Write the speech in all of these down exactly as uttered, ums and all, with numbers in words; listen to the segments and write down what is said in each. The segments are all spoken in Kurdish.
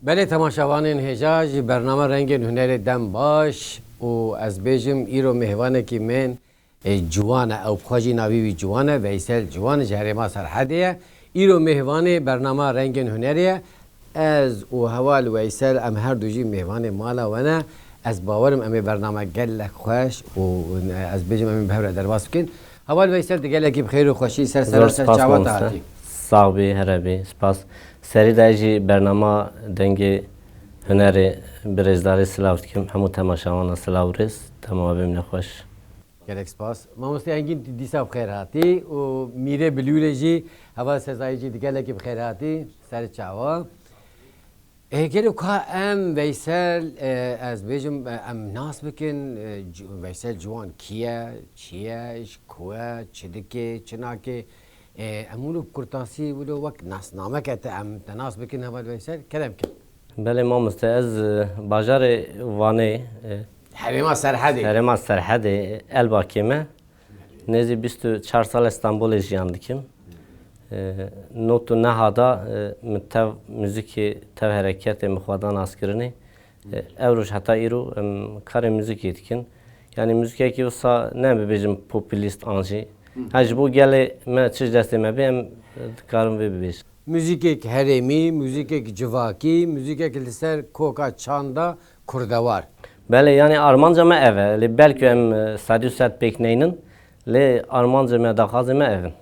Belê temaşevanên hêja ji bernama Rengên Hunerê dem baş û ez bêjim îro mêvanekî min, e, ciwan e, ew bi xwe jî navî wî ciwan e, Veysel Ciwan ji herêma Serhedê ye. Îro mêvanê bernama Rengên Hunerê ye. Ez û Heval Veysel em her du jî mêvanê mala we ne. Ez bawerim em ê bername gelek xweş û, e, ez bêjim em ê bi hev re derbas bikin. Heval Veysel, tu gelekî bi xêr û xweşî ser Zor sera ser spas çawa te mamoste. Hatî? Sax bî, here bî, spas. Serî de ez jî bernama Dengê Hunerê bi rêzdarî silav dikim. Hemû temaşevanan silav û rêz. Dema we bimîne xweş. Gelek spas. Mamoste Engîn, tu dîsa bi xêr hatî û Mîrê Bilûrê jî, Heval Sezayî jî tu gelekî bi xêr hatî. Ser çawa? E, gelo ka em Veysel, e, ez bêjim, e, em nas bikin, e, Ci-, Veysel Ciwan kî ye, çi ye, ji ku ye, çi dike, çi nake? E, em wilo bi kurtasî, wilo wek nasnameke te em te nas bikin, Heval Veysel, kerem kin. Belê mamoste, ez, e, bajarê Wanê, e, Herêma Serhedê. Herêma Serhedê, Elbakê me. Nêzî bîst û çar sal e Stenbolê jiyan dikim. E, not û neha da, e, min tev muzîkê, tev hereketê min xwe da naskirinê. E, ew roj heta îro em karê muzîkê dikin. Yanî muzîkekî wisa ne bibêjim populîst an jî. Hı. Ha ji bo gelê me çi ji destê me bê em, e, dikarin vê bibêjin. Muzîkek herêmî, muzîkek civakî, muzîkek li ser koka çanda kurdewar. Belê, yanî armanca me ev e. Lê belkî em, e, sedî sed pêk neynin. Lê armanca me, daxwazê me ev in.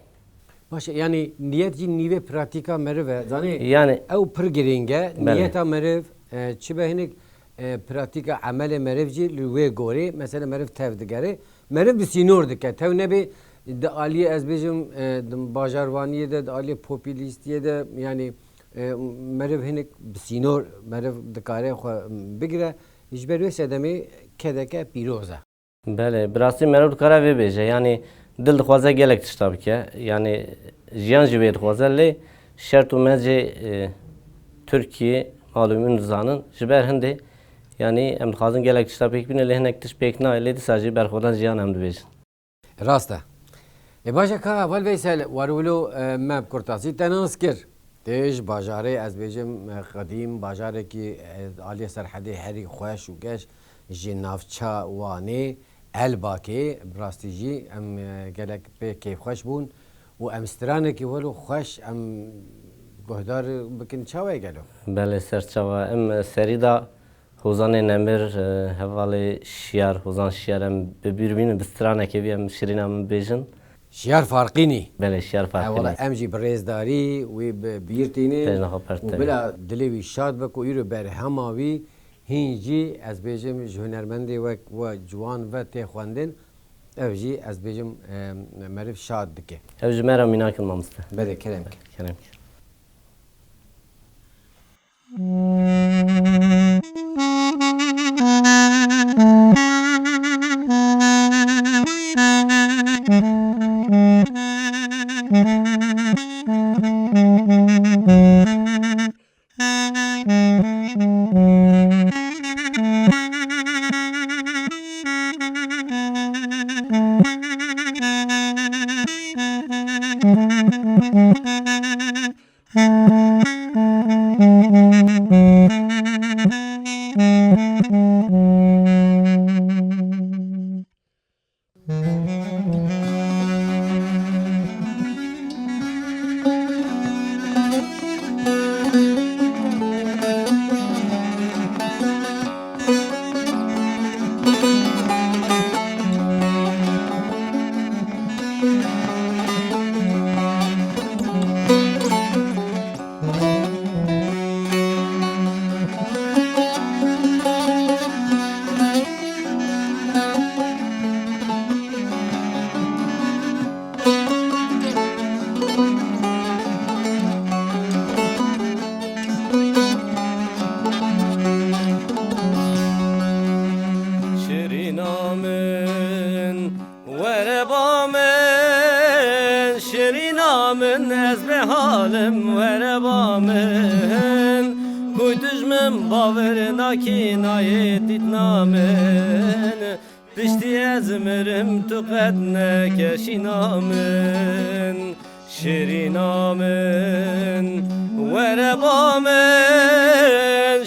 Baş e, yanî niyet jî nîvê pratîka meriv e. Zanî, yanî ew pir girîng e. Belê. Niyeta meriv, e, çi be hinek, e, pratîka emelê meriv jî li wê gorî, mesela meriv tev digere. Meriv bi sînor dike. Tev nebê di aliyê, ez bêjim, e, di bajarvaniyê de, di aliyê populîstiyê de, yanî, e, meriv hinek bi sînor, meriv dikare xwe bigire. Ji ber wê sedemê kedeke pîroz e. Belê, bi rastî meriv dikare vê bêje. Yanî dil dixwaze gelek tişta bike. Yanî jiyan jî vê dixwaze. Lê şert û mecê, e, Tirkiyê malum hûn dizanin. Ji ber hindê, yanî em dixwazin gelek tişta pêk bîne, lê hinek tişt pêk nayê. Lê dîsa jî berxwedan jiyan em dibêjin. Rast e. Ê baş e ka Heval Veysel, war wilo, e, me bi kurtasî te nas kir. Tê ji bajarê, ez bêjim, e, qedîm, bajarekî, e, aliyê Serhedê herî xweş û geş ji navça Wanê, Elbakê, bi rastî jî em, e, gelek pê kêfxweş bûn û em stranekî wilo xweş em guhdar bikin çawa ye gelo? Belê, ser çawa. Em, e, serî da Hozanê Nemir, e, hevalê Şiyar, Hozan Şiyar em bi bîr bînin, bi stranekê wî em şirîna min bêjin. Şiyar Farqînî. Belê, Şiyar Farqînî. He, wala em jî bi rêzdarî wî bi bîr tînin. Bêjna xwe perte. Û bila dilê wî şad be ku îro berhema wî hîn jî, ez bêjim, ji hunermendê wek we ciwan ve tê xwendin. Ev jî, ez bêjim, e, meriv şad dike. Ev ji me re mînak in mamoste. Belê, kerem ke. Kerem ke. Şirîna min, were ba min, şirîna min, ez bêhal im, were ba min. Ku tu ji min bawer nakî, nayê dîtina min. Piştî ez mirim, tu qet neke şîna min. Şirîna min, were ba min.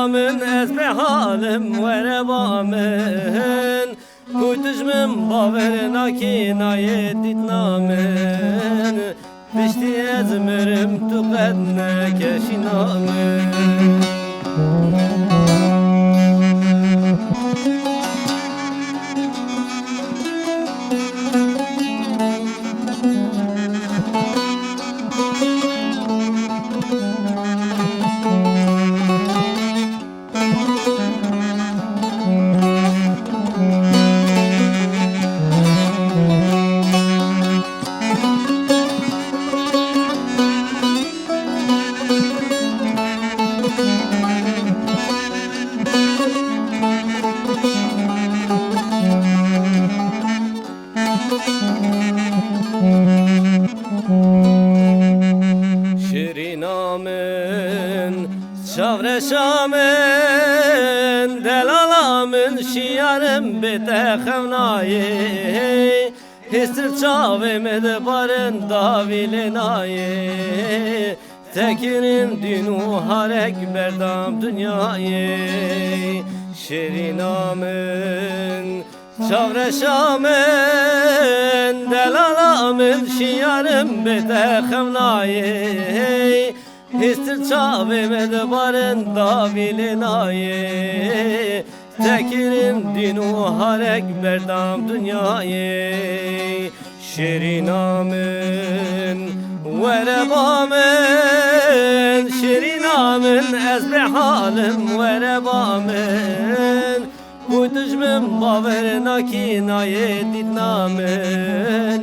Min ez bê halim were ba min, ku tu ji min bawer nakî nayê dîtina min. Piştî ez mirim tu qet nekeşîna min. Şirîna min, çavreşa min, delala min, şiyarim bê te xewnayê. Hêstir çavê min dibarin dawî lê nayê. Te kirin dîn û harek berdam dinyayê. Şirîna min, çavreşa min, delala min, şiyarim bê te xewnayê. Hêstir çavê min dibarin dawî lê nayê. Te kirin dîn û harek berdam dinyayê. Şirîna min, were ba min, şirîna min, ez bê halim were ba min. Ku tu ji min bawer nakî nayê dîtina min,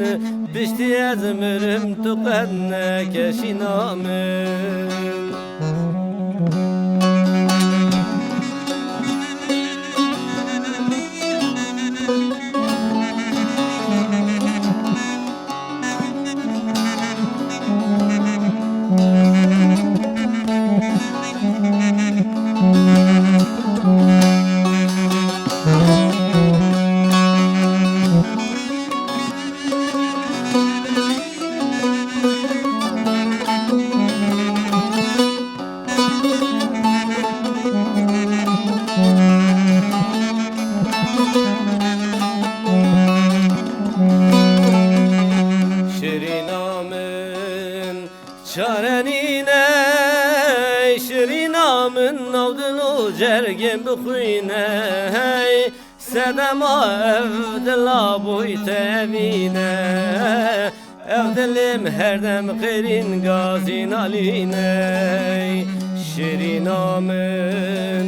piştî ez mirim tu qet nekeşîna min. Şirîna min, çare nîne, şirîna min, nav dil û cergên bixwîne. Sedema ev dila boy tevîne. Ev dilê min herdem qêrîn gazî nalîne. Şirîna min,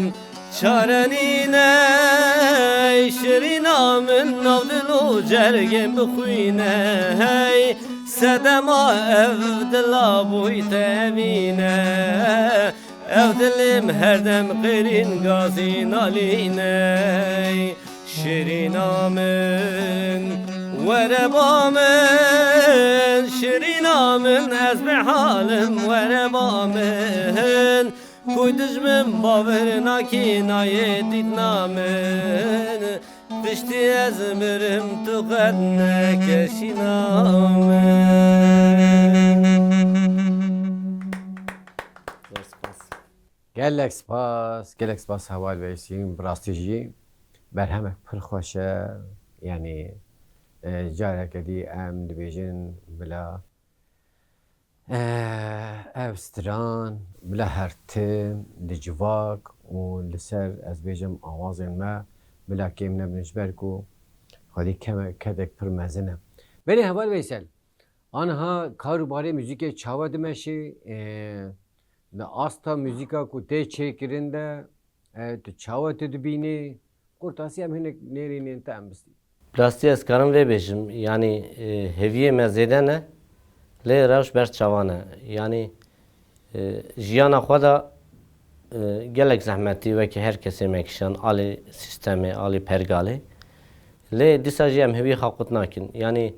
çare nîne, şirîna min, nav dil û cergên bixwîne. Sedema ev dila boy tevîne. Ev dilê min herdem qêrîn gazî nalîne. Şirîna min, were ba min, şirîna min, ez bê halim were ba min. Ku tu ji min bawer nakî nayê dîtina min. Piştî ez mirim tu qet nekeşîna min. Zor spas. Gelek spas, gelek spas Heval Veysî, bi rastî jî berhemek pir xweş e. Yanî, e, careke dî em dibêjin bila, e, ev stran bila her tim di civak û li ser, ez bêjim, awazên me bila kêm nebin, ji ber ku xwedî keme-, kedek pir mezin e. Belê Heval Veysel, aniha kar û barê muzîkê çawa dimeşê? E, Di asta muzîka ku tê çêkirin de, e, tu çawa tu dibînî? Qurtasî em hinek nêrînên te em bistîn. Bi rastî ez karim vê bêjim, yanî, e, hêviyê me zêde ne, lê rewş ber çavan e. Yanî, e, jiyana xwe de, e, gelek zehmetî wekî her kesê me kişand, alî sîstemê, alî pergalê. Lê dîsa jî em hêviyê xwe qut nakin. Yanî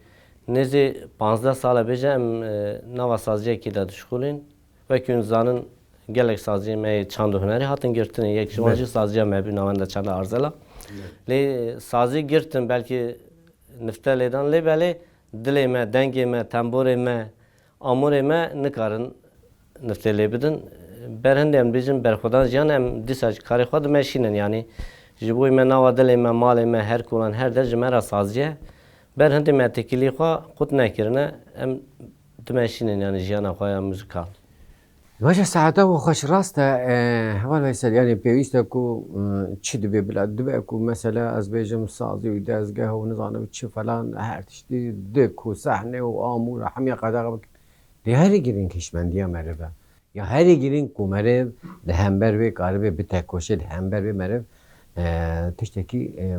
nêzî panzdeh sal e bêje em, e, nava saziyekî de dişixulîn. Wekî hûn dizanin, gelek saziyên me yê çand û hunerî hatin girtinê. Yek ji wan jî saziya me bû, navenda çanda Arzela. Lê sazî girtin, belkî nifte lê dan, lê belê dilê me, dengê me, temborê me, amûrê me nikarin nifte lê bidin. Ber hindê em bêjin berxwedan jiyan em dîsa ji karê xwe dimeşînin, yanî ji bo me nava dilê me, malê me, her kolan, her der ji me re sazî ye. Ber hindê me têkilî xwe qut nekirine, em dimeşînin, yanî jiyana xwe ya muzîkal. Baş e, saeta we xweş. Rast e, e, Heval Veysel, yanî pêwîst e ku, e, çi dibe bila, dibe ku mesela ez bêjim sazî û dezgeh û nizanim çi falan her tiştî dik û sehne û amûra hemiya qedexe bikin. Lê herî girîng hişmendiya meriv e. Ya herî girîng ku meriv li hember wê karibe bitekoşe, li hember wê meriv, e, tiştekî, e, e,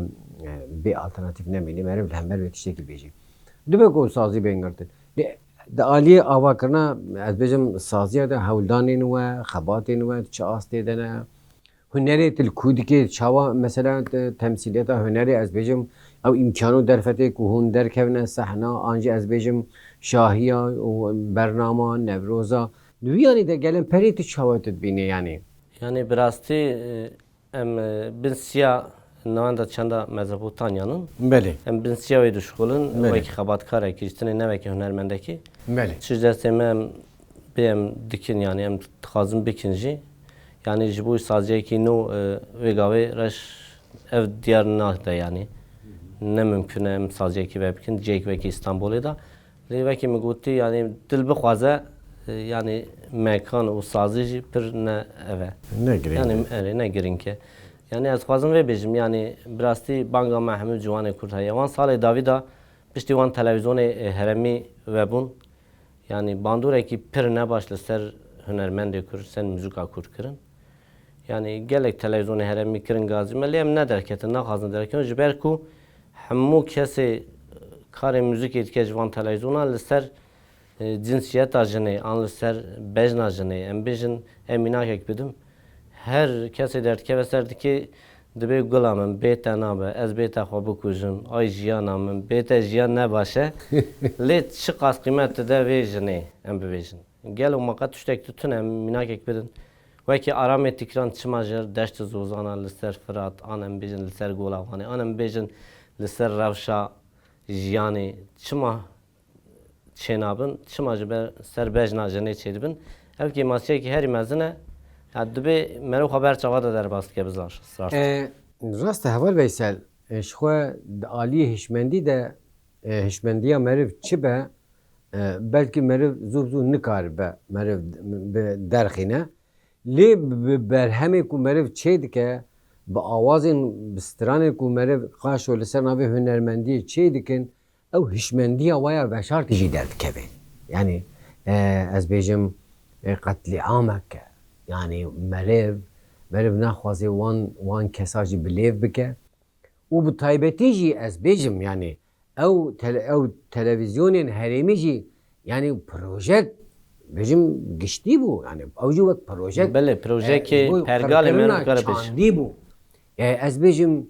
bê alternatîf nemîne, meriv li hember wê tiştekî bêje. Dibe ku sazî bên girtin. Lê di aliyê avakirina, ez bêjim, saziya de hewldanên we, xebatên we çi astê de ne? Hunerê tu li ku dikê, çawa mesela te-, temsîliyeta hunerê, ez bêjim, ew îmkan û derfetê ku hûn derkevine sehna, an jî ez bêjim şahiya û bernama, Newroza, di wî yanî de gelemperê tu çawa tu dibînî yanî? Yanî bi rastî, e, em, e, bin siya navenda çanda Mezopotamyanin. Belê. Em bin siya wê dişixulin, Belê. wekî xebatkarekî, ji tenê ne wekî hunermendekî. Belê. Çi ji destê me em bê em dikin, yanî em dixwazin bikin jî. Yanî ji bo saziyekî nû, e, wê gavê reş ev diyar nade, yanî ne mimkun e em saziyekî vebikin cihek wekî Îstanbulê de. Lê wekî min gotî, yanî dil bixwaze, e, yanî mekan û sazî jî pir ne ev e. Ne girîng Yanî e. erê, ne girîng e. Yanî ez dixwazim vê bêjim, yanî bi rastî banga me hemû ciwanê Kurd heye. Wan salê dawî de piştî wan televîzyonê, e, herêmî vebûn. Yanî bandorek pir nebaş li ser hunermendê Kurd, ser muzîka Kurd kirin. Yanî gelek televîzyonê herêmî kirin gazî me, lê em nederketin, naxwazin derkevin, ji ber ku hemû kesê karê muzîkê dike ji van televîzyona li ser, e, cinsiyeta jinê, an li ser bejna jinê, em bêjin, em mînakek bidim, her kesê derdikeve ser dikê, dibê gula min, bê te nabe, ez bê te xwe bikujim, ay jiyana min, bê te jiyan ne baş e. Lê çiqas qîmet dide vê jinê, em bibêjin. Gelo me qet tiştek tu tune, em mînakek bidin. Wekî Aramê Tîkran çima ji Deşt Zozana li ser Firat, an em bêjin li ser Gola Wanê, an em bêjin li ser rewşa jiyanê çima çênabin, çima ji ber ser bejna jinê çêdibin? Ev kêmasiyekî herî mezin e. Ya dibê meriv xwe ber çava de derbas dike bi zar-, rast. E, rast e, Heval Veysel, e, ji xwe di aliyê hişmendî de, e, hişmendiya meriv çi be, e, belkî meriv zû bi zû nikaribe meriv bi derxîne. Lê bi berhemê ku meriv çêdike, bi awazên, bi stranên ku meriv qaşo li ser navê hunermendiyê çêdikin, ew hişmendiya we ya veşartî jî derdikeve. Yanî, e, ez bêjim, e, qetlîamek e. Yanî meriv, meriv naxwaze wan, wan kesa jî bi lêv bike. Û bi taybetî jî ez bêjim, yanî ew tele-, ew televîzyonên herêmî jî, yanî projek, bêjim, giştî bû. Yanî ew jî wek projek, Belê, e, projekê ji bo pergalê qirkirina meriv kare bêje. çandî bû. E, ez bêjim,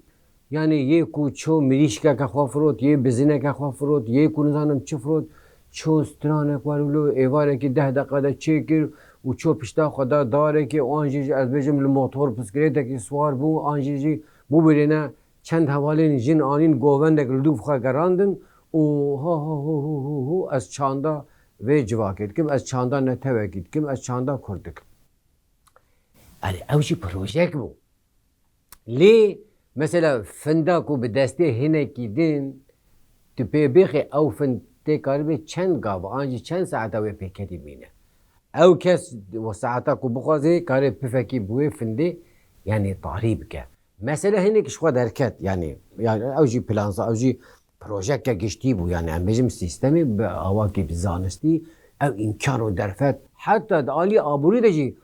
yanî yê ku ço mirîşkeke xwe firot, yê bizineke xwe firot, yê ku nizanim çi firot, ço stranek wer wilo êvarekî deh deqa de çêkir û ço pişta xwe da darekê, û an jî, ez bêjim, li motor, bisikletekî siwar bû, an jî jî bûbirêne çend hevalên jin anîn govendek li dûv xwe gerandin û ha ha hu hu hu hu, ez çanda vê civakê dikim, ez çanda netewekî dikim, ez çanda kurd dikim. Erê, ew jî projek bû. Lê mesela finda ku bi destê hinekî din tu pê bêxê, ew find tê karibê çend gav an jî çend saeta wê pêketî bîne. Ew kes we saeta ku bixwaze karê pifekî bi wê findê, yanî tarî bike. Mesele hinek ji xwe derket, yanî, yanî ew jî planza, ew jî projekeke giştî bû, yanî em bêjim sîstemê bi awakî bi zanistî, ew îmkan û derfet, heta di alî aborî de jî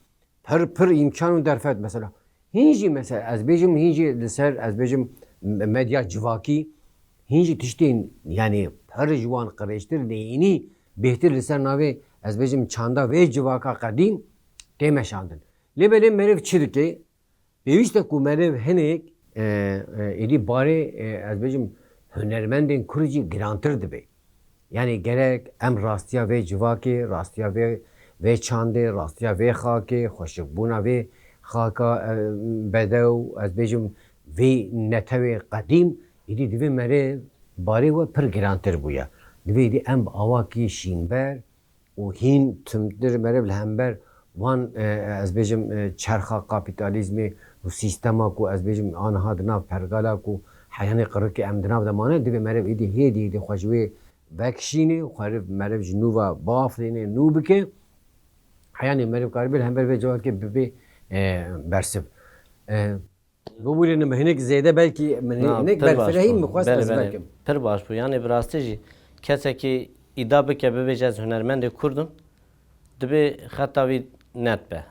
pir, pir îmkan û derfet, mesela. Hîn jî, mesela, ez bêjim, hîn jî li ser, ez bêjim, medya civakî, hîn jî tiştên, yanî, pir ji wan qirêjtir, neyînî, bêhtir li ser navê, ez bêjim, çanda vê civaka qedîm tê meşandin. Lê belê meriv çi dike? Pêwîst e ku meriv hinek, e, e, êdî barê, e, ez bêjim, hunermendên kurd jî girantir dibe. Yanî gerek em rastiya vê civakê, rastiya vê, vê çandê, rastiya vê xakê, xweşikbûna vê xaka, e, bedew, ez bêjim, vê netewê qedîm, êdî divê meriv barê we pir girantir bûye. Divê êdî em bi awakî şînber û hîn timtir meriv li hember Wan, e, ez bêjim, e, çerxa kapîtalîzmê û sîstema ku ez bêjim aniha di nav pergala ku heyanê qirikê em di nav de mane, divê meriv êdî hêdî hêdî xwe ji wê vekişînê û xwe meriv ji nû ve biafirîne, nû bike. Heyanê meriv karibê li hember vê civakê bibe, e, bersiv. E, Bibûrîne min hinek zêde belkî min Na, hinek pir baş berfirehî bû. Min xwest Belê, ez belê. vekim. Pir baş bû. Yanî bi rastî jî kesekî îda bike bibêje ez hunermendê Kurd im, dibê xeta wî net be.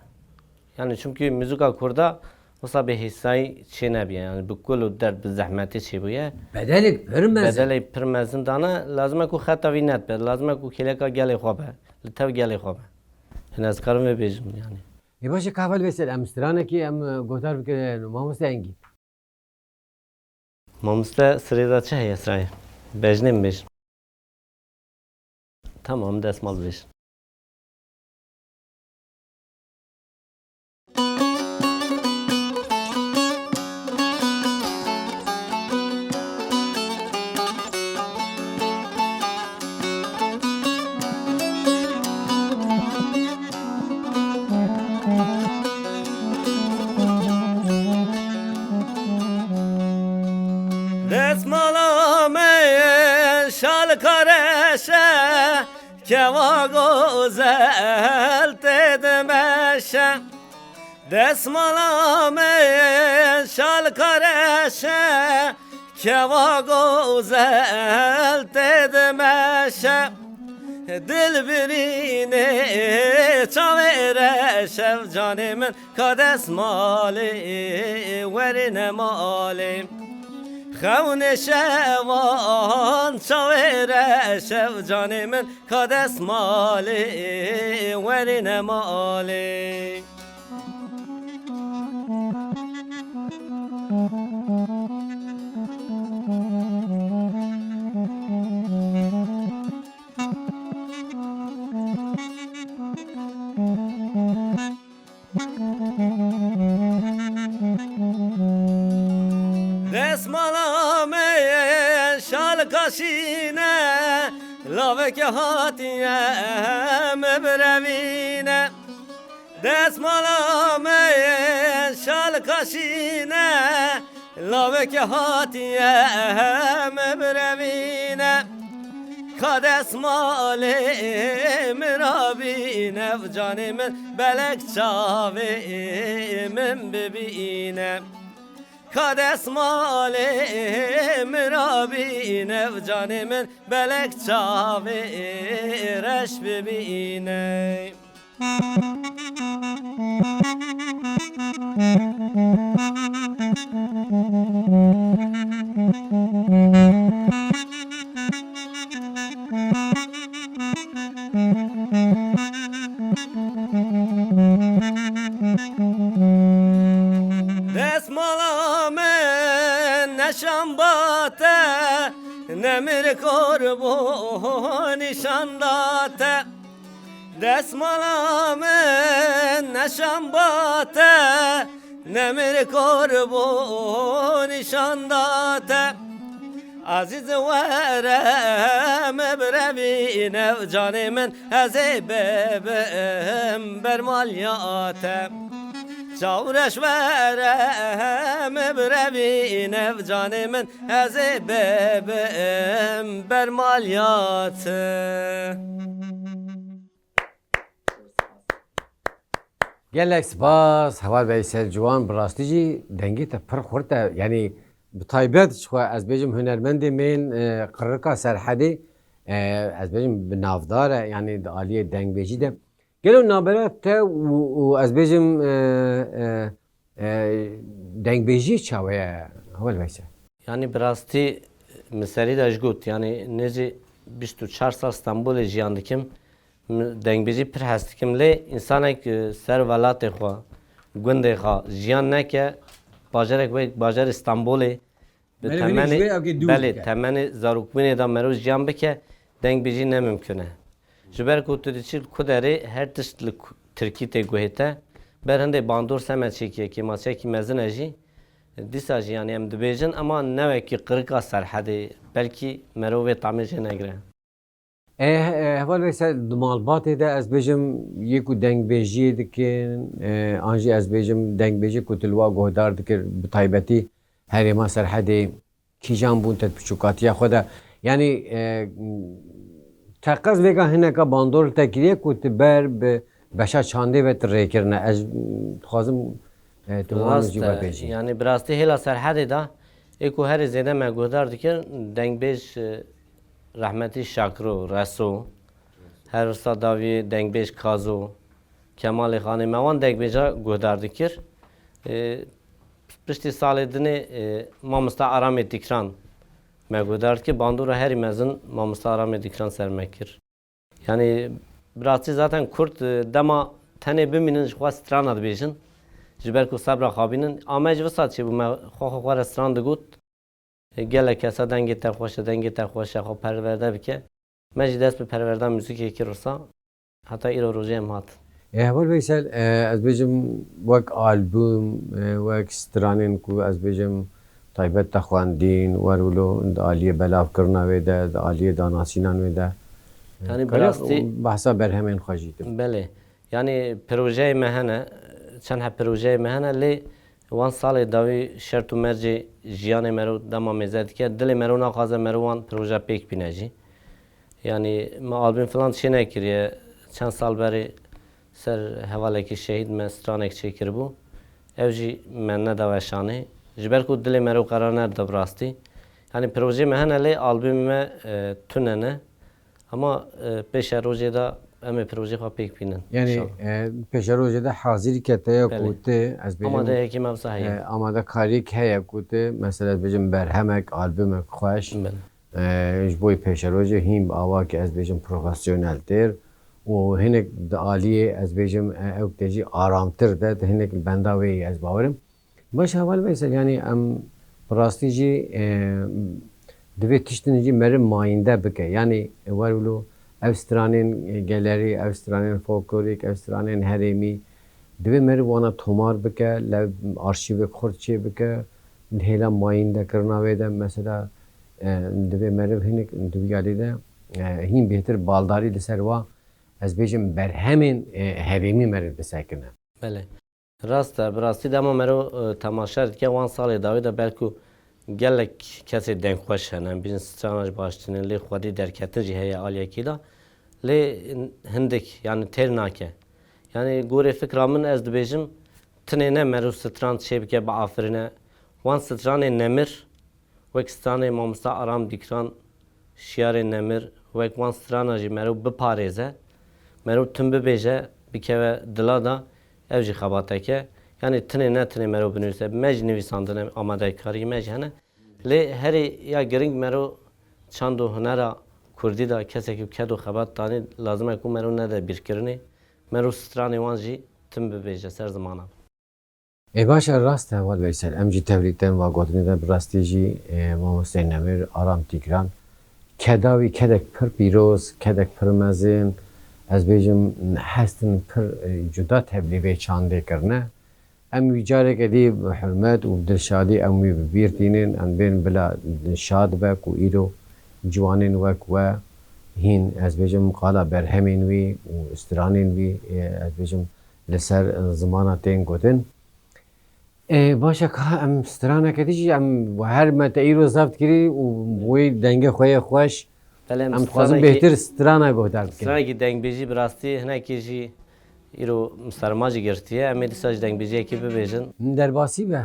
Yanî çimkî muzîka Kurda wisa bê hêsayî çê nebiye. Yanî bi kul û derd, bi zehmetê çêbûye. Bedelek pir mezin. Bedelê pir mezin dane, lazim e ku xeta wî net be. Lazim e ku kêleka gelê xwe be. Li tev gelê xwe be. Hin ez karim vê bêjim yanî. Ê baş e, Kahvel Veysel, em stranekî em, e, gotar bikin, e, mamoste Engî. Mamoste, sirê de çi heye sirayê? Bejnê min bêjin. Tamam, destmal bêjin. Destmala me şal kareşe, kewa gozel tê dimeşe. Destmala me şal kareşe, kewa gozel tê dimeşe. Dil birînê çavê reşev canê min, ka destmalê werine malê. Xewnê şevan çavê reşev canê min, ka destmalê werine malê. Destmala me şal kaşîne, laveke hatiye me birevîne. Destmala me şal kaşîne, laveke hatiye me birevîne. Ka destmalê min rabîne, canê min belek çavê min bibîne. Ka destmalê min rabîne, canê min belek çavê reş bibîne. Destmala min neşan bate, nemir kor bo nîşan date. Destmala min neşan bate, nemir kor bo nîşan date. Ezîz were me birevîne, canê min ez ê bibim bermalya te. Çawreş were me birevîne, canê min ez ê bibim bermalya te. Gelek spas, Heval Veysel Ciwan, bi rastî jî dengê te pir xurt e. Yanî bi taybet ji xwe ez bêjim hunermendê me yên, e, qirika Serhedê, e, ez bêjim bi navdar e, yanî di aliyê dengbêjî de. Gelo navbera te û, û ez bêjim, e, e, e, dengbêjiyê çawe ye, Heval Veysel? Yanî bi rastî min serî de ji got, yanî nêzî bîst û çar sal Stenbolê jiyan dikim. Min dengbêjî pir hes dikim, lê însanek, e, ser welatê xwe, gundê xwe jiyan neke, bajarek wek bajarê Stenbolê, Bi Merê binê temenê, ji wê ew kê dûr belê, dike. Temenê zarokbûnê de meriv jiyan bike, dengbêjî ne mimkun e. Ji ber ku tu diçî li ku derê her tişt li ku-, tirkî tê guhê te, ber hindê bandor seme çêkiye, kêmaçekî mezin e jî, dîsa jî yanî em dibêjin, ema ne wekî qirika Serhedê, belkî meriv vê tamê jê negire. E, e, Heval Veysel, di malbatê de ez bêjim yê ku dengbêjiyê dikin, e, an jî ez bêjim dengbêjiyê ku tu li wa guhdar dikir, bi taybetî herêma Serhedê kîjan bûn te di piçûkatiya xwe de? Yanî, e, teqez vêga hineka bandor li te kiriye ku tu ber bi beşa çandê ve tu rê kirine. Ez, mm, dixwazim, e, tu wan Rast jî e, we bêjî. Yanî bi rastî hêla Serhedê de ê ku herî zêde me guhdar dikir, dengbêj, e, rehmetî Şakiro, Reso, her wisa dawiyê dengbêj Kazo, Kemalê Xanê, me wan dengbêja guhdar dikir. E, piştî salê dinê, e, mamosta Aramê Dîkran me guhdar dikir. Bandora herî mezin mamosta Aramê Dîkran ser me kir. Yanî bi rastî zaten Kurd, e, dema tenê bimînin ji xwe strana dibêjin. Ji ber ku sebra xwe bînin. A me jî wisa çêbû, me xwe xwe xwe re stran digot. E, gelek kesa dengê te xweş e, dengê te xweş e, xwe perwerde bike. Me jî dest bi perwerda muzîkê kir wisa. Heta îro rojê em hatin. E, Heval Veysel, e, ez bêjim wek albûm, e, wek stranên ku ez bêjim taybet te xwendîn, wer wilo di aliyê belavkirina wê de, di aliyê danasînan wê de. E, Yanî bi kare rastî behsa berhemên xwe jî dikim. Belê. Yanî projeyê me hene, çend heb projeyê me hene, lê wan salê dawî şert û mercê jiyanê mero dema mêze dike, dilê mero naxwaze mero wan proje pêk bîne jî. Yanî me albûm filan çê nekiriye, çend sal berê ser hevalekî şehîd me stranek çêkiribû. Ew jî me neda weşanê. Ji ber ku dilê mero qerar neda bi rastî. Yanî projeyê me hene lê albûmê me, e, tune ne. Ama, e, pêşerojê de em ê projeyê xwe pêk bînin, Yanî, înşallah. E, pêşerojê de hazirîke te ye ku Belê. Tê, ez bêjim, Amadeyekî me wisa heye. E, amadekariyek heye ku tê, mesela ez bêjim berhemek, albûmek xweş. Belê. E, ji bo pêşerojê hîn bi awakî ez bêjim profesyonel têr û hinek di aliyê ez bêjim, e, ew tê jî aramtir de, di hinek li benda wê yî ez bawerim. Baş Heval Veysel, yanî em bi rastî jî, e, divê tiştin jî meriv mayînde bike. Yanî, e, wer wilo ev stranên, e, gelerî, ev stranên folklorîk, ev stranên herêmî, divê meriv wana tomar bike, li arşîvek xurt çê bike, hêla mayînde kirina wê de, mesela, e, divê meriv hinek di wî alî de, e, hîn bêhtir baldarî li ser wa, ez bêjim, berhemên, e, herêmî meriv bisekine. Belê. Rast e, bi rastî dema mero, e, temaşe dike wan salê dawî de belkû gelek kesê dengxweş hene, em bêjin strana ji baş tune, lê xwedî derketin jî heye aliyekî de. Lê hindik, yanî têr nake. Yanî gorê fikra min ez dibêjim, tinê ne mero stran çêbike biafirîne. Wan stranê nemir, Wek stranê mamosta Aram Dîkran, Şiyarê Nemir, wek wan strana jî mero biparêze, mero tim bibêje, bikeve dila de, ev jî xebateke. Yanî tinê ne tinê mero binivîse, me jî nivîsandine, amadekarî me jî hene. Lê herî ya giring mero çand û hunera kurdî de kesekî ked û xebat danî, lazim e ku mero nede bîrkirinê. Mero stranê wan jî tim bibêje ser zimana. Ê baş e, rast e Heval Veysel. Em jî tevlî tên va gotinê de bi rastî jî, e, mamosteyê Nemir, Aram Tîgran, keda wî kedek pir pîroz, kedek pir mezin, ez bêjim hestin pir, e, cuda tevlî vê çandê kirine. Em wî careke dî bi hurmet û bi dilşadî em wî bi bîr tînin, em bên bila şad be ku îro ciwanên wek we hîn, ez bêjim, qala berhemên wî û stranên wî, e, ez bêjim, li ser zimana tên gotin. Ê, baş e, ka em straneke dî jî em her me te îro zeft kirî û wê dengê xwe yê xweş. Belê, em em dixwazin stranekî, bêhtir strana guhdar bikin. Stranekî dengbêjî bi rastî hinekî jî îro serma jî girtiye. Em ê dîsa ji dengbêjiyekî bibêjin. Derbasî be.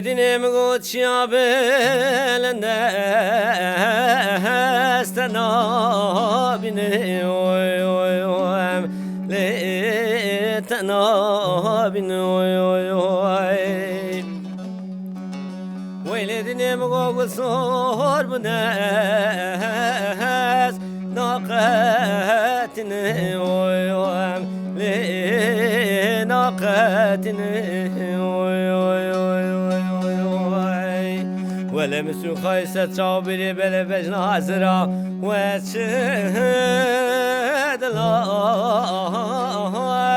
Dinê min got çiya bilind ez te nabînim, oy, oy, oy, em lê te nabînim, oy, oy, oy. Weylê dinê min got gul sor bûne ez naqetînim, oy, oy, em lê naqetînim, oy, oy, oy, oy, oy, oy. Wele min sûxayî ser çaw bîrê belê bejna ezira we çi dila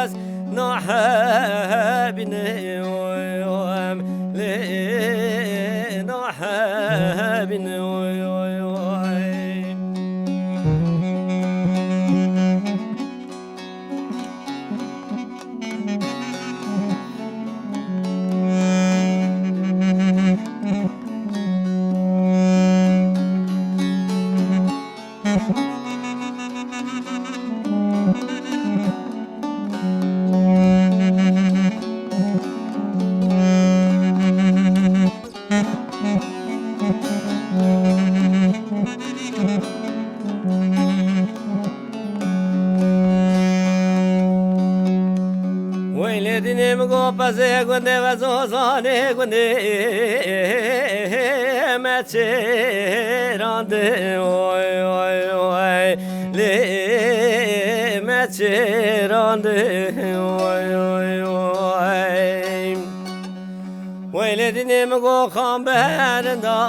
ez nahebînim, oy, oy, em lê nahebînim, oy, oy, oy. Weylê dinê min got pezê gundê ve zozanê gundê me çêrandin, oy, oy, oy, lê me çêrandin, oy, oy, oy. Weylê dinê min got xan berinda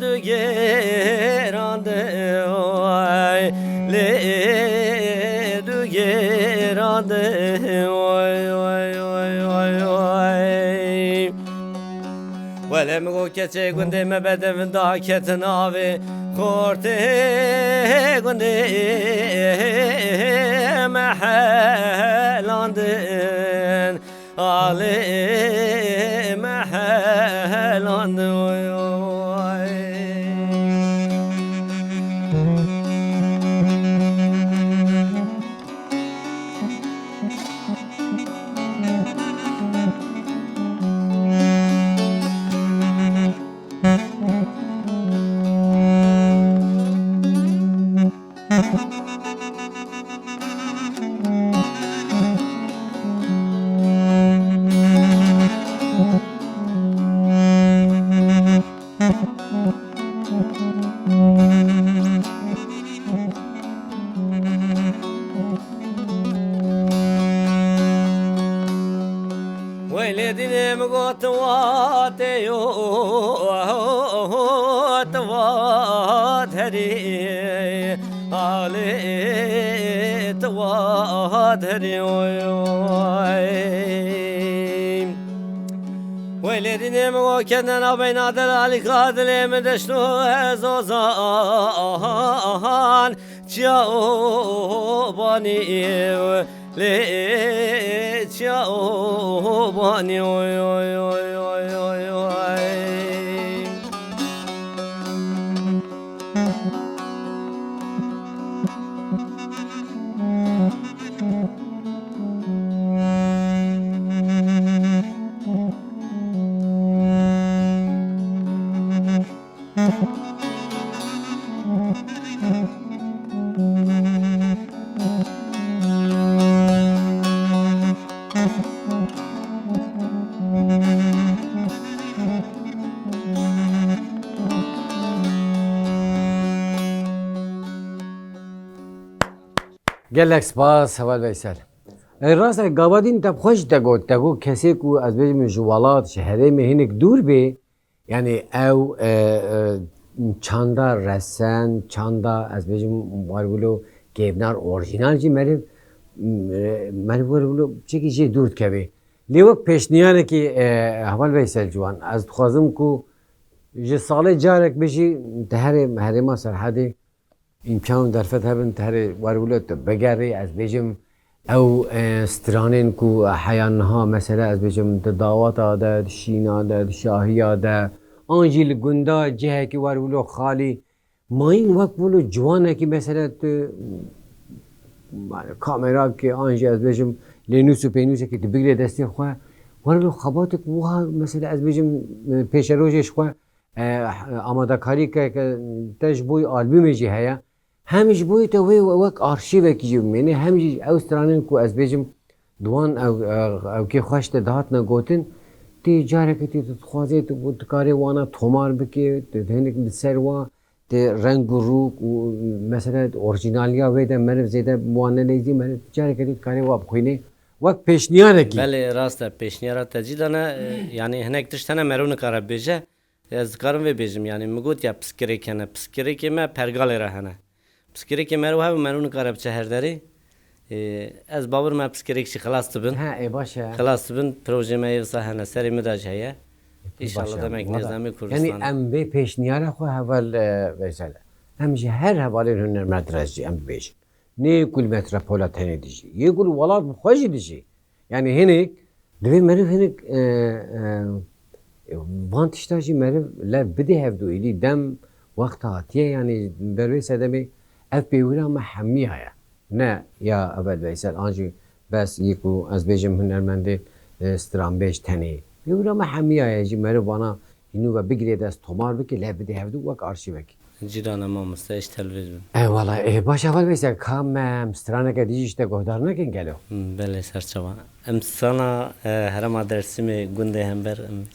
du gêrandin, oy, lê du gêrandin, oy, oy, oy, oy, oy. Wele min got keçê gundê me bedevin daket navê xortê gundê me helandin. Alê me helandin, oy, oy. Weylê dinê min got tu wa tê yo, tu wa derî, alê tu wa derî, oy, oy. Weylê dinê min got kendena beyna delalîka dilê min deşto ez ozan. Çiya obanî lê çiya obanî, oy, oy, oy, oy, oy, oy. Gelek spas, Heval Veysel. E, rast e, gava din te xweş te got, te got kesê ku ez bêjim ji welat, ji herêmê hinek dûr bê, yanî ew, e, e, çanda resen, çanda, ez bêjim, werwilo kêvnar orjînal jî meriv, m-, e, meriv werwilo çekî jê dûr dikeve. Lê wek pêşniyareke, e, Heval Veysel Ciwan, ez dixwazim ku ji salê carek bijî te herê herêma Serhedê, îmkan û derfet hebin, tu herê werwilo tu bigerî, ez bêjim, ew, e, stranên ku heya niha, mesela, ez bêjim, di dawata de, di şîna de, di şahiya de, an jî li gunda cihekî werwilo xalî, mayîn wek wilo ciwanekî, mesela, tu, yani, kamerakê, an jî, ez bêjim, lênûs û pênûsekî tu bigirê destê xwe, Were li xebatek wiha, mesela ez bêjim, e, pêşerojê ji xwe, e, amadekarî ke, ke te ji bo albûmê jî heye. Hem ji bo te wê wek arşîvekî jî bimêne, hem jî ew stranên ku ez bêjim di wan ew, ew, ewkê xweş de dihatine gotin, tê carekê tê tu dixwazê tu, tu dikarê wana tomar bikê, tu, tu hinek li ser wa, tê reng û rûk û mesela orîjinaliya wê de meriv zêde wan neleyzî, meriv carekê tê dikarê wa bixwînê wek pêşniyarekî. Belê, rast e, pêşniyara te cî de ne, e, yanî hinek tişt hene meriv nikare bêje. Ez dikarim vê bêjim, yanî min got ya piskirêk hene, piskirêkê me pergalê re hene. Piskirêkê meriv hebe meriv nikare biçe her derê. E, ez bawer me piskirêk jî xilas dibin. Ha, ê baş e. Xilas dibin, projê me yê wisa hene, serê min de jî heye. Înşallah demek nêzanî Kurdistanê. Yanî em vê pêşniyara xwe heval, e, Veysel. Em ji her hevalên hunermend re jî em dibêjin. Nê ku li metropola tenê dijî. Yê ku li welat bi xwe jî dijî. Yanî hinek, divê meriv hinek, e, e, van tişta jî meriv lev bidê hevdû. Êdî dem wext hatiye, yanî ber vê sedemê ev pêwîra me hemiya ye. Ne ya Evel Veysel, an jî bes yê ku ez bêjim hunermendê, e, stranbêj tenê. Pêwîra me hemiya ye, jî meriv vana hînû ve bigirê dest, tomar bike, lev bidê hevdû wek arşîvekî. Cîrana mamoste, ez telvêj bim. E, wala, e, baş e, Evel Veysel, ka em straneke dî jî ji te guhdar nekin gelo? Hmm, belê, serçava. Em strana, e, herêma Dêrsimê gundê hember, em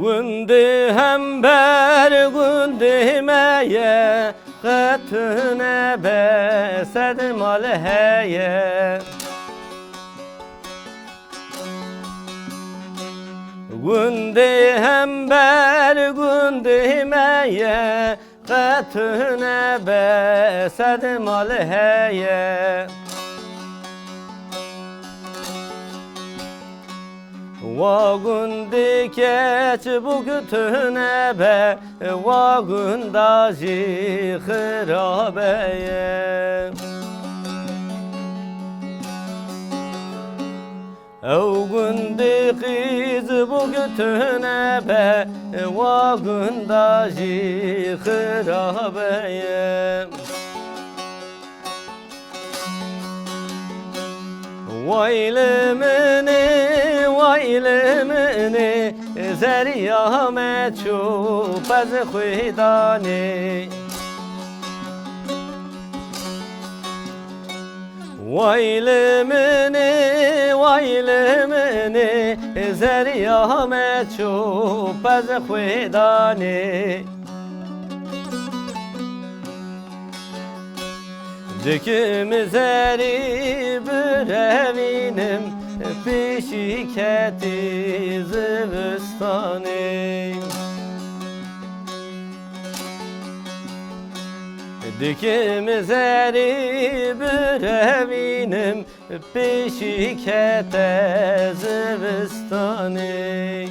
Gundê hember gundê me ye, qe tune be sed mal heye. Gundê hember gundê me ye, qe tune be sed mal heye. Wa gundê keçbûk tune be, wa gunda jî xirabe ye. Ew gundê qîzbûk tune be, wa gunda jî xirabe ye. Way li min ê, way li min ê, zeriya me çû pez xwê danê. Way li min ê, way li min ê, zeriya me çû pez xwê danê. Dikim zerî birevînim, pêşî ketî zivistanê. Dikim zerî birevînim, pêşî kete zivistanê.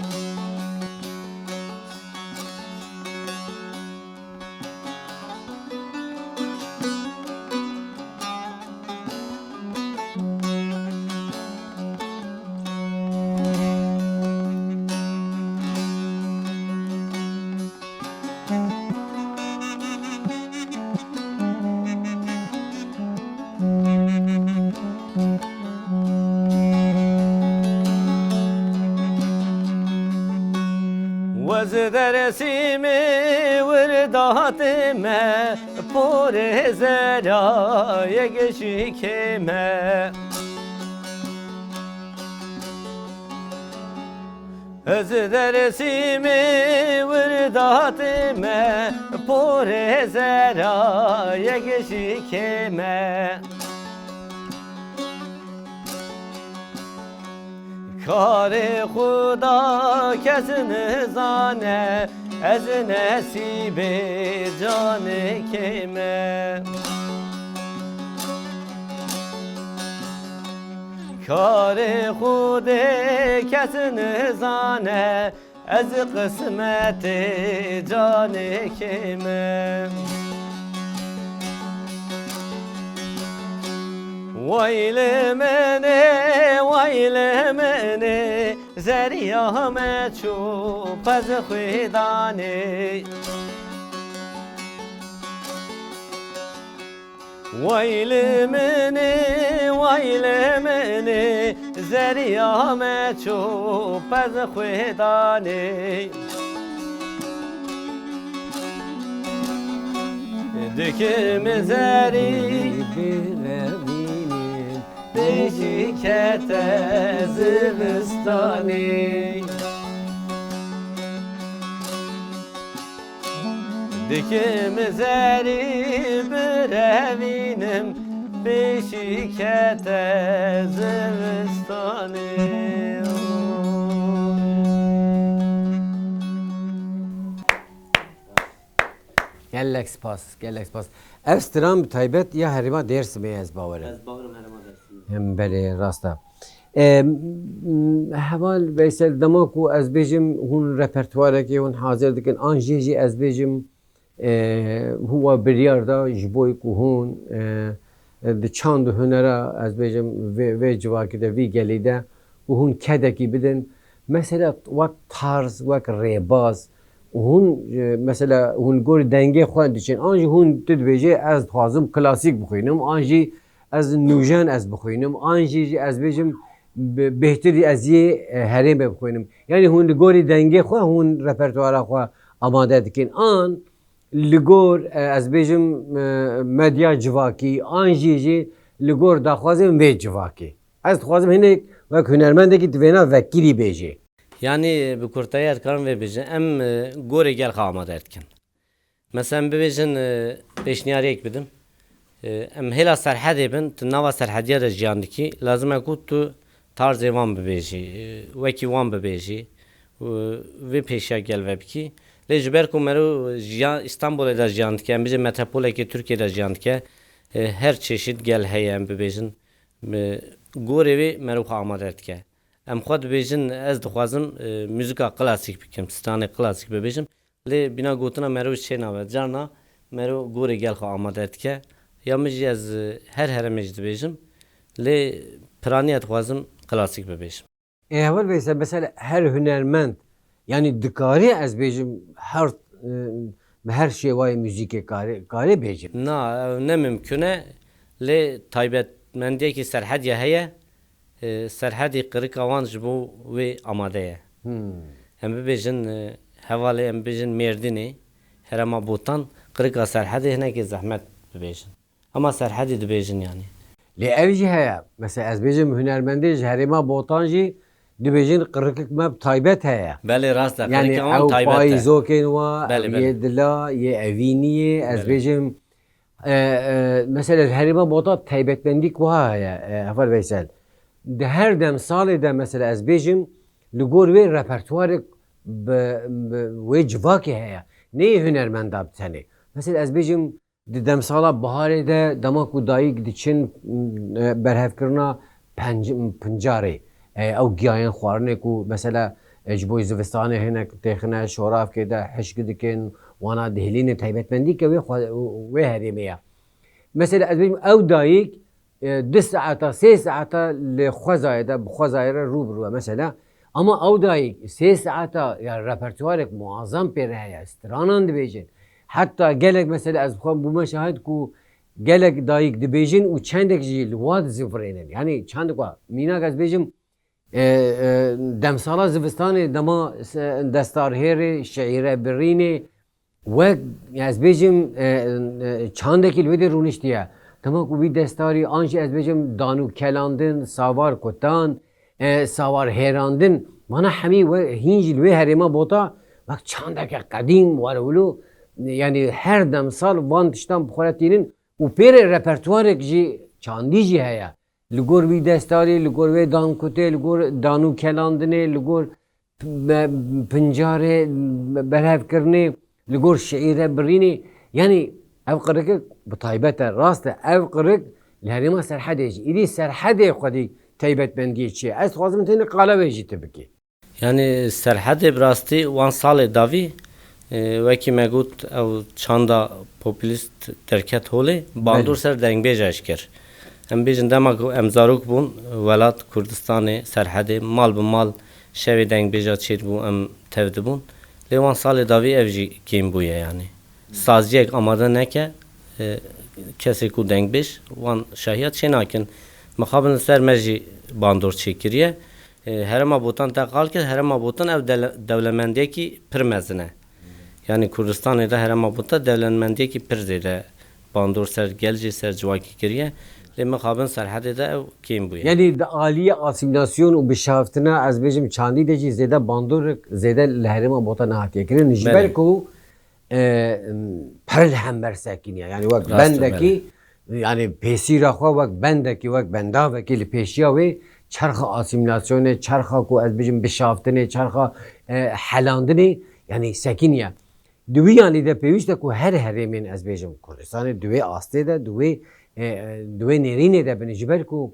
Wez Dersimê wir datê me, porê zerayê gişikê me. Ez Dersimê wir datê me, porê zerayê gişikê me. Karê Xuda kes nizane, ez nesîbê canê kê me. Karê Xwedê kes nizane, ez qismetê canê kê me. Way li min ê, way li min ê, zeriya me çû pez xwêdanê. Way li min ê, way li min ê, zeriya me çû pez xwêdanê. Dikim zerî birevînim, pêşî kete zivistanê. Dikim zerî birevînim, pêşî kete zivistanê. Gelek spas, gelek spas. Ev stran bi taybet ya herêma Dêrsimê ye, ez bawer im. Ez bawer im herêma Dêrsimê. Hem belê, rast e. Em, Heval Veysel, dema ku ez bêjim hûn repertuarekê hûn hazir dikin, an jî jî ez bêjim, e, hûn wa biryar da ji bo ku hûn, e, di çand û hunera, ez bêjim, vê, vê civakî de, vî gelî de, ku hûn kedekî bidin. Mesela wek tarz, wek rêbaz, hûn, e, mesela hûn li gorî dengê xwe diçin, an jî hûn tu dibêjê, ez dixwazim klasîk bixwînim, an jî ez nûjen ez bixwînim, an jî, jî ez bêjim, bi-, bêhtir ez yê, e, herêmê bixwînim. Yanî hûn li gorî dengê xwe hûn repertuara xwe amade dikin. An li gor, e, ez bêjim, e, medya civakî, an jî, jî li gor daxwazên vê civakî. Ez dixwazim hinek wek hunermendekî tu vêna vekirî bêjê. Yanî bi kurtayî ez dikarim vê bêjim. Em, e, gorê gel xwe amade dikin. Mesela em bibêjin, e, pêşniyariyek bidim. E, em hêla Serhedê bin, tu nava Serhediya de jiyan dikî, lazim e ku tu tarzê wan bibêjî, e, wekî wan bibêjî, û vê pêşiya gel vebikî. Lê ji ber ku mero jiyan, Îstanbulê de jiyan dike, em bêjin metropolekê Tirkiyê de jiyan dike, e, her çeşît gel heye, em bibêjin. E, gorê wê mero xwe amade dike. Em xwe dibêjin, ez dixwazim, e, muzika klasîk bikim, stranê klasîk bibêjim. Lê bîna gotina mero çê nabe. Carna mero gorê gel xwe amade dike. Ya min jî ez, e, her heremê jî dibêjim. Lê piraniya dixwazim klasîk bibêjim. Ê, Heval Veysel, mesela her hunermend, yanî dikarî ez bêjim her, e, bi her şêwayê muzîkê karê, karê bêjim? Na, ew ne mimkun e. Lê taybetmendiyekî Serhedya heye. E, Serhedî qirika wan ji bo wê amade ye. Hmm. Em bibêjin, e, hevalê em bibêjin Mêrdînê, herêma Botan, qirika Serhedê hinekê zehmet bibêjin. Ama Serhedî dibêjin yanî. Lê ev jî heye. Mesela ez bêjim hunermendê ji herêma Botan jî dibêjin qirikik me bi taybet heye. Belê, rast e. Yanî qirika wan ew taybet e. Payîzokên wa, belê, ew belê, yê dila, yê evîniyê, ez, belê, bêjim, e, e, mesela herêma Botan taybetmendî ku ha heye, e, Heval Veysel. Di her demsalê de mesela ez bêjim li gor wê repertuarek bi, bi wê civakê heye. Neyê hunermenda bi tenê. Mesela ez bêjim di demsala biharê de dema ku dayik diçin, e, berhevkirina penc-, pincarê, e, ew giyayên xwarinê ku mesela, e, ji bo zivistanê hinek têxine şoravkê de hişk dikin, wana dihêlînin taybetmendî ke wê xwe, wê herêmê ye. Mesela ez bêjim ew dayik e, du saeta, sê saeta li xwezayê de, bi xwezayê re rû bi rû e mesela. Ama ew dayik sê saeta ya repertuarek muazzam pê re heye, stranan dibêjin. Heta gelek mesela ez bixwem bûme şahid ku gelek dayik dibêjin û çendek jî li wa dizivirênin. Yanî çendek wa, mînak ez bêjim, e, e, demsala zivistanê dema se-, destarhêrê, şiîre birînê, wek, ez bêjim, e, e, çandekî li wê dê rûniştiye. Dema ku wî destarî, an jî ez bêjim, dan û kelandin, savar kutan, e, savar hêrandin. Vana hemî we, hîn jî li wê herêma Bota, wek çandeke qedîm, were wilo, yanî her demsal van tiştan bi xwe re tînin û pê re repertuarek jî çandî jî heye. Li gor wî destarî, li gor wê dankutê, li gor dan û kelandinê, li gor be-, pincarê, be-, berhevkirinê, li gor şiîre birînê. Yanî ev qirikik bi taybet e, rast e. Ev qirik li herêma Serhedê jî. Îdî Serhedê xwedî taybetmendiyê çi ye? Ez dixwazim tenê qala wê jî tu bikî. Yanî Serhedê bi rastî wan salê dawî, e, wekî me got, ew çanda populîst derket holê, bandor Belê. ser dengbêja ji kir. Em bêjin dema ku em zarok bûn, welat Kurdistanê, Serhedê, mal bi mal şevê dengbêja çêdibû, em tev dibûn. Lê wan salê dawî ev jî kêm bûye yanî. Saziyek amade neke, e, kesê ku dengbêj wan şahiya çê nakin. Mixabin li ser me jî bandor çêkiriye. E, Herêma Botan te qal kir, Herêma Botan ev dele-, dewlemendiyekî pir mezin e. Yanî Kurdistanê de Herêma Botan dewlemendiyekî pir zêde bandor ser gel jî ser civakî kiriye. Lê mixabin Serhedê de ew kêm bûye. Yanî di aliyê asîmîlasyon û bişaftina, ez bêjim, çandî de jî zêde bandor, zêde li Herêma Botan nehatiye kirin. Ji Belê. ber ku e, pir li hember sekiniye. Yani wek Rast e, bendekî, yani pêsîra xwe wek bendekî, wek bendavekî li pêşiya wê çerxa asîmîlasyonê, çerxa ku ez bêjim bişaftinê, çerxa, e, helandinê, yani sekiniye. Di wî alî de pêwîst e ku her herêmên, ez bêjim, Kurdistanê di wê astê de, di wê, e, e, di wê nêrînê de bin. Ji ber ku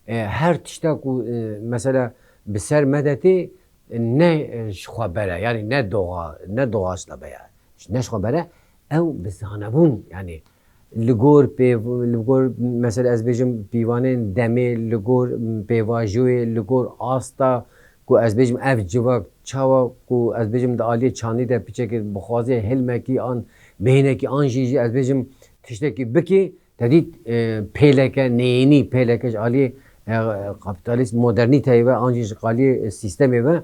e, her tişta ku, e, mesela bi ser me de tê, e, ne, e, ji xwe bere, yani ne doğa, ne doğaçla be ya. Ne ji xwe bere, ew bi zanebûn, yani li gor pêv-, li gor mesela ez bêjim pîvanên demê, li gor pêvajoyê, li gor asta ku ez bêjim ev civak çawa ku ez bêjim di aliyê çandî de piçekê bixwaze hilmekî an bêhnekî an jî, jî ez bêjim tiştekî bikê, Te dît, e, pêleke neyênî, pêleke ji aliyê, e, kapîtalîst modernîteyê ve, an jî ji aliyê, e, sîstemê ve,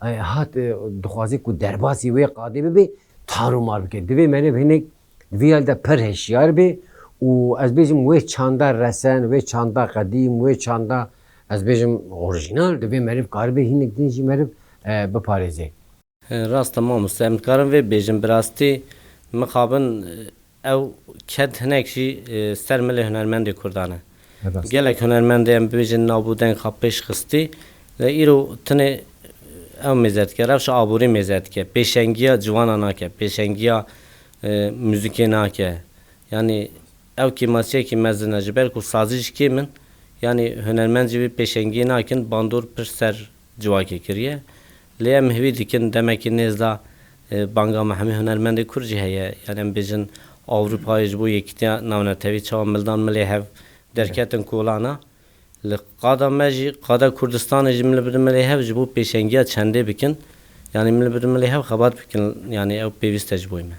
e, hat, e, dixwazî ku derbasî wê qadê bibe, tar û mar bike. Divê meriv hinek di vî alî de pir hişyar be û ez bêjim wê çanda resen, wê çanda qedîm, wê çanda, ez bêjim, orîjînal, divê meriv karibe hinek din jî meriv, e, biparêze. Rast e mamoste, em dikarin vê bêjin, bi rastî mixabin ew ked hinek jî, e, ser milê hunermendê Kurdan e. Evet. Gelek hunermendê em bibêjin navbû deng xwe pêş xistî, lê îro tinê ew mêze dike, rewşa aborî mêze dike, pêşengiya ciwana nake, pêşengiya, e, muzîkê nake. Yanî ew kêmasiyekî mezin e, ji ber ku sazî jî kêm in, yanî hunermend jî vê pêşengiyê nakin, bandor pir ser civakê kiriye. Lê em hêvî dikin demekî nêz de, e, banga me hemî hunermendê Kurd jî heye. Yanî em bêjin Ewropayê ji bo yekîtiya navnetewî çawa mildan milê hev derketin kolana. Li qada me jî, qada Kurdistanê jî milê birin milê hev ji bo pêşengiya çendê bikin. Yanî milê birin milê hev xebat bikin. Yanî ew pêwîst e ji bo me.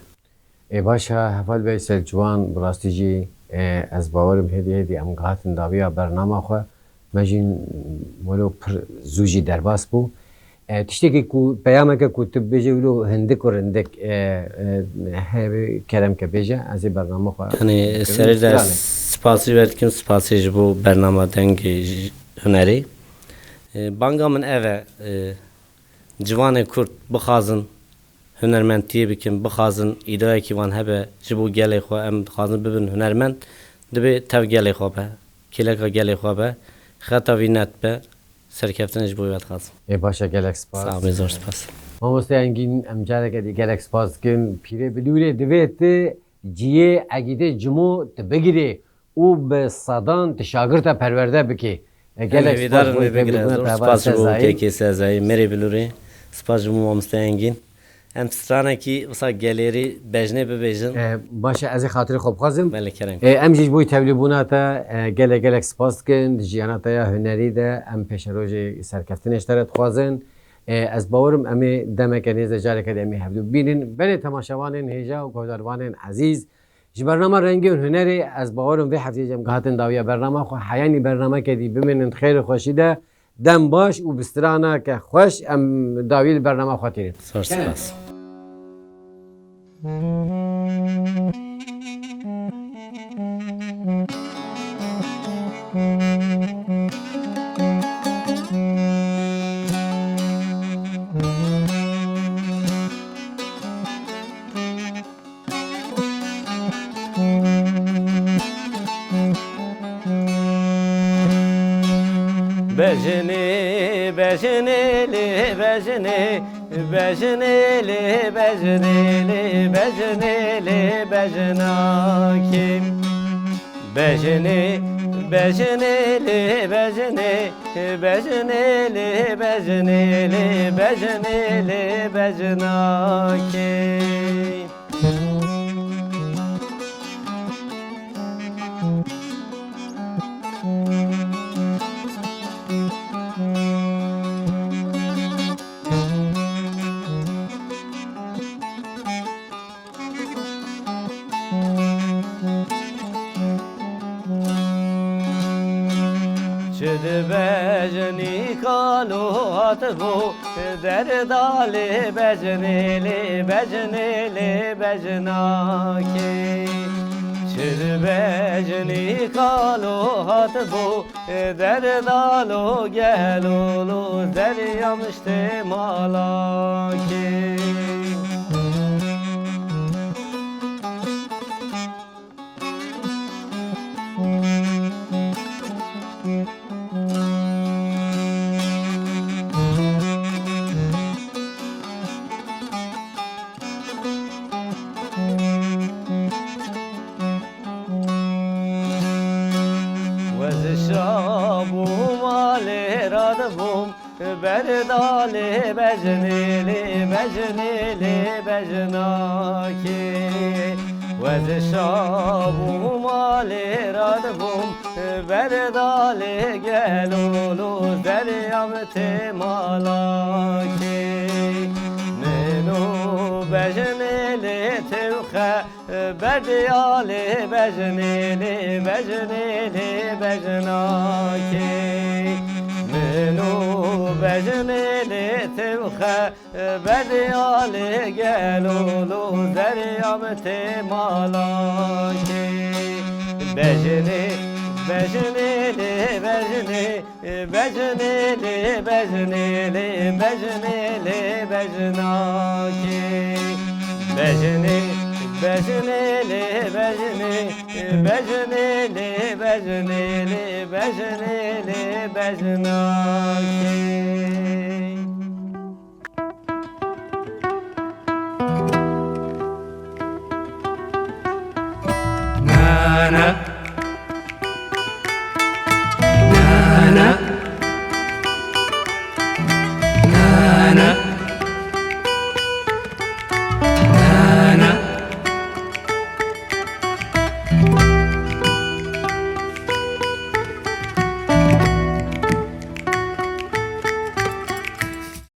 Ê baş e, Heval Bey Selçûwan, bi rastî jî, e, ez bawerim hêdî hêdî em gihatin dawiya bernama xwe. Me jî welo pir zû jî derbas bû. E, tiştekî ku, peyameke ku tu bêje wilo hindik û rindik, e, e, hebe kerem ke bêje, ez ê bernama xwe Yanî kirim serê de stranê. Spasî we dikim, spasî ji bo bernama dengê ji hunerê. E, banga min ev e, e, ciwanê Kurd bixwazin hunermendtiyê bikin, bixwazin îdayekî wan hebe ji bo gelê xwe, em dixwazin bibin hunermend, divê tev gelê xwe be, kêleka gelê xwe be, xeta wî net be, serkeftinê ji bo wê dixwazim. Ê baş e, gelek spas. Sax bî, zor spas. Mamoste Engîn, em careke dî gelek spas dikin. Pîrê Bilûrê divê tu ciyê Egîdê Cimo tu bigirê û bi sedan tu şagirta perwerde bikê. E, gelek spas bo tevlîbûna te, Heval Sezayî. Spas ji bo Kekê Sezayî, mêrê Bilûrê. Spas ji bo mamoste Engîn. Em stranekî wisa gelêrî bejnê bibêjin. E, baş e, ez ê xatirê xwe bixwazim. Belê, kerem. E, em jî ji bo tevlîbûna te, e, gelek gelek spas dikin. Di jiyana te ya hunerî de em pêşerojê serkeftinê ji te re dixwazin. E, ez bawerim em ê demeke nêz de careke de em ê hevdû bibînin. Belê temaşevanên hêja û guhdarvanên ezîz, Ji bernama Rengê û Hunerê ez bawerim vê hefteyê em gihatin dawiya bernama xwe. Heyanî bernameke dî bimînin di xêr û xweşî de. Dem baş û bi straneke xweş em dawî li bernama xwe tînin. Zor spas. Bejinê, bejinê, lê bejinê, bejinê, lê bejinê, lê bejinê, lê bejinakê. Bejinê, bejinê lê bejinê, bejinê lê bejinê lê bejinê lê bejinakê. Çi dibejinî kalo hatibû, derda lê bejinê lê bejinê lê bejinakê. Çi dibejinî kalo hatibû, derda lo gelo lo zerya min ji tê malakê. Wez şabû malê radibûm, Berda lê bejinê lê bejinê lê bejinakê. Wez şabû malê radibûm, berda lê gelo lo zerya min tê malakê. Min û bejinê lê tewxe, Berdiya lê bejinê lê bejinê lê bejinakê. Min û bejinê lê tewxe, berdiya lê gelo lo zerya min tê malakê. Bejinê, bejinê lê bejinê, Bejinê lê bejinê lê bejinê lê bejinakê. Bejinê, bejinê lê bejinê, bejinê lê bejinê lê bejinê lê bejinakê.